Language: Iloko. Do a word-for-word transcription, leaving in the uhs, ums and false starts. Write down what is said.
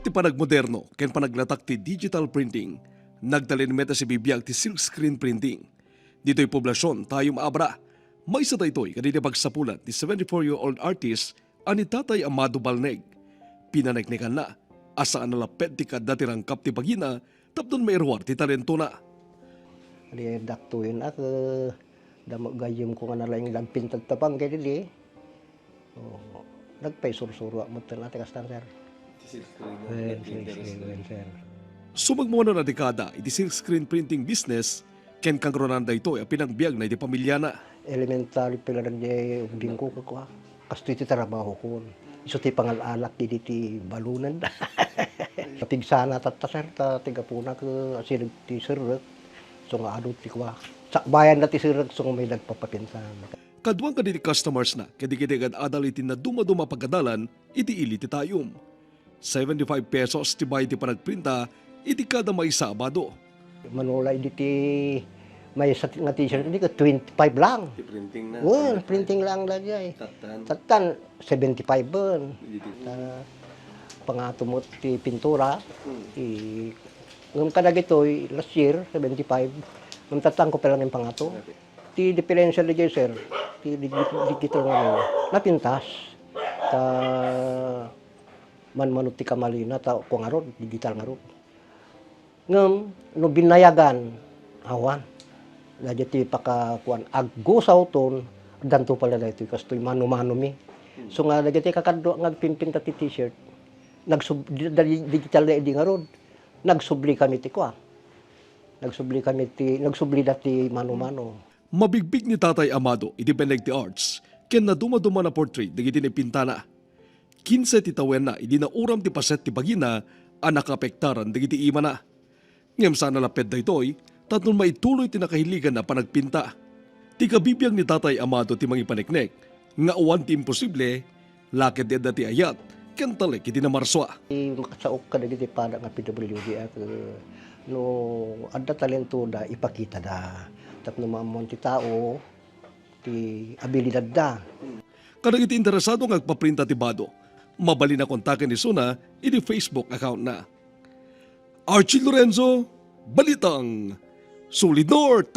Panagmoderno ken panaglatak ti digital printing, nagtalinaed met a sibibiag ti silkscreen printing. Ditoy poblasion, Tayum, Abra, maysa daytoy kadagiti pagsapulan ti seventy-four-year-old artist a ni Tatay Amado Balneg. Pinaneknekanna a saan a lapped ti kaadda ti rangkap ti bagina tapno mairuar ti talentona. Adi, daktoyen a, eh, damo gayyemko nga nalaing dagpinta ti tapang ket idi. Oh, nagpaisursuro met ti kastan, sir. Ti silkscreen, eh, silkscreen, sir. Sumagmamano a dekada iti silkscreen printing business, ken kangrunan daytoy a pinangbiagna iti pamiliana. Elementary pa la dagiti ubingko, kakua. Kastoy ti trabahokon. Isu ti pangal-alak idi ti balunen. Napigsana tatta, sir, ta ti gapuna ket asideg ti serrek. So nga adu ti kua. Sakbayanna ti serrek so nga may nagpapapinsan. Kaduan kadagiti customersna kadagiti agad-adal iti nadumaduma a pagadalan iti ili ti Tayum. Seventy-five pesos ti bayad ti panagprinta iti kada maysa a bado. Mano la idi ti maysa nga t-shirt, idi ka twenty-five lang. Ti printing na. Well, printing lang dagiti ay. Tattan. Tattan, seventy-five ben. Idi ti Ta, pangato met ti pintura. Hmm. Ti, ngem kadagitoy, last year, seventy-five. Ngem tattan ko pa lang yung pangato. Okay. Ti diferensya dagiti, sir, ti digi-, digital nga ano, napintas. Ta, manmano ti kamalina, ta, kung ngarud, digital ngarud. Ngem, no binayagan, awan. Dagiti pakakuan, aggusaw ton, addanto pala daytoy, kastoy mano-mano mi. So nga, dagiti kakadua nga agpimpinta ti t-shirt, nagsub-, di-, di-, digital na idi ngarud, nagsubli kami ti kua. Nagsubli kami ti, nagsubli da ti mano-mano. Mabigbig ni Tatay Amado iti benneg ti arts ken nadumaduma a portrait dagiti naipintana. Kinse ti tawenna idi nauram ti paset ti bagina a nakaapektaran dagiti imana. Ngem saan a lapped daytoy, tapno maituloy ti nakahiliganna a panagpinta. Ti kabibiag ni Tatay Amado ti mangipaneknek nga awan ti imposible, la ket adda ti ayat ken talek iti namarsua. Ti makasaok kadagiti pada nga P W D a, eh, no adda talentoda, ipakitada. Tapno maammoan ti tao ti abilidadda. Kadagiti interesado nga agpaprinta ti bado, mabalin a kontaken isuna iti Facebook account na. Archie Lorenzo, Balitang Solid North.